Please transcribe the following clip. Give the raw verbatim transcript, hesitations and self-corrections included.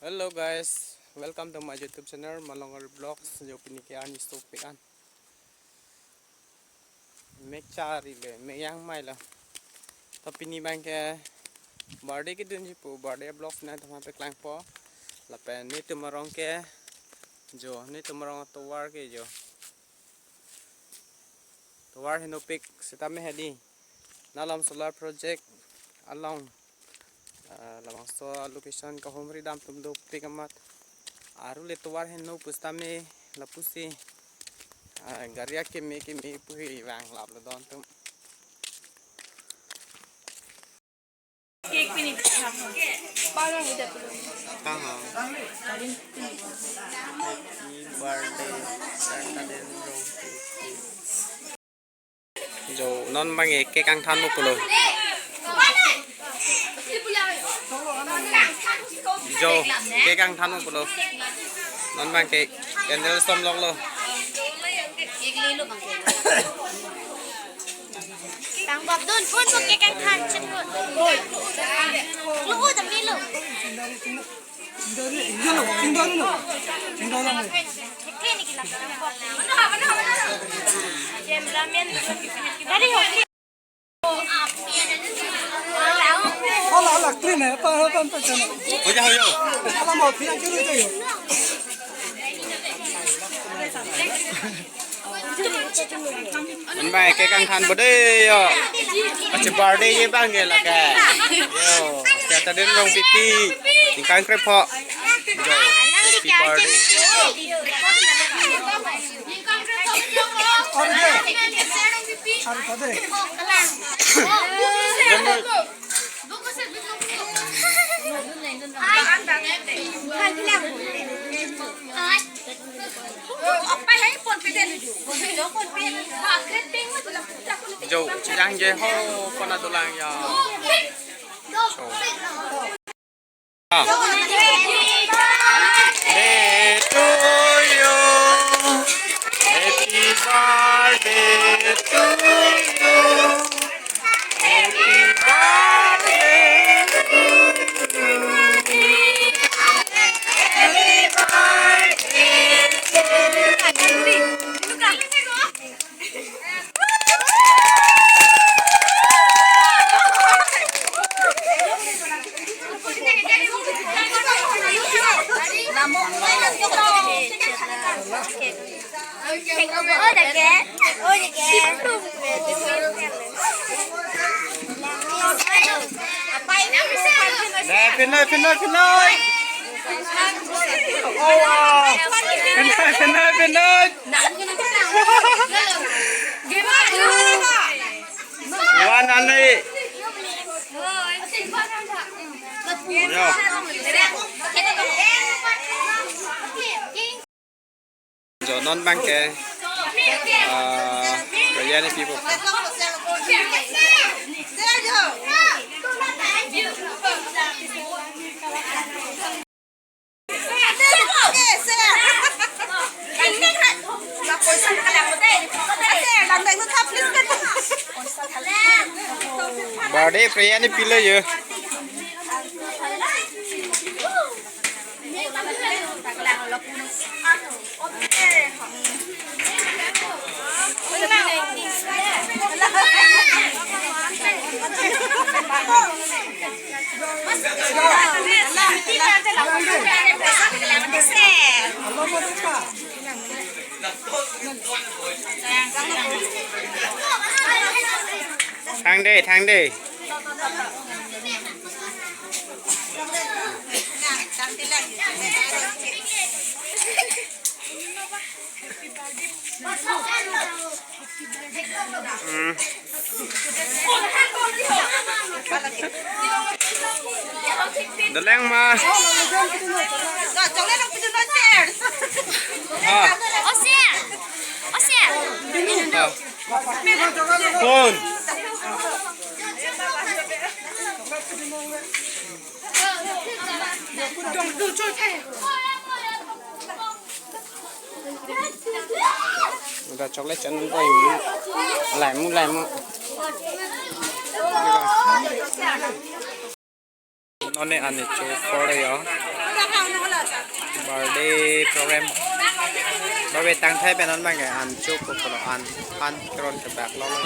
Hello guys, welcome to my YouTube channel Malongari Vlogs. Jo pini ke arni sopik an. Mek chari le, mek yang mai lo. To pini abang ke birthday kedunji pu, birthday vlogs nangtum aphan paklangpo. Lapen netum arong ke jo, netum arong tovar ke jo. Tovar henopik sitame hedi. Nalom solar project along, ah, labangso location kahumri dam atum dopik amat. Aru le tovar heno pusitame lapusi, ah, gari akeme keme pu he vang lap lo don atum. Kang ha. Happy birthday, Santa Dendrong. Jo, non abang ke cake kangthan mo pulo. Jo, cake kangthan mo pulo. Non abang ke candle som lok lo. Tang bab dun phone ko cake kangthan chet lo. Lo o dam lo. Ala, ala, clean hai, apa, apa, apa, chana. Ho ja, ho ja. Ala, mau, pinang churu itu, yo. Ambai, cake kangthan bode yo. Achi birthday ye abang ke lake. Yo, Santa Dendrong pipi. Ningkan krepho. Yo, happy birthday. Aru de. Aru de. Jo, chijang je ho, kona dolang ya. Jo. Birthday to you. Happy birthday to you. Happy birthday to you. Happy birthday to you. Dei, pinoi, pinoi, pinoi. Oh, wow. Pinoi, pinoi, pinoi. One only. Yo. Jo, non abang ke, ah, biryani pipo. Birthday biryani pilo yo. Thang dei, thang dei. Hmm. Dolang ma. Ah. Osia. Osia. Ah. Phone. Udah chocolate channel boy. Laimu, laimu. Nonne ani cho pore yo. Birthday program. Babe tangthai pen non bang ke an chok ko kono an an keron kebak lo lo.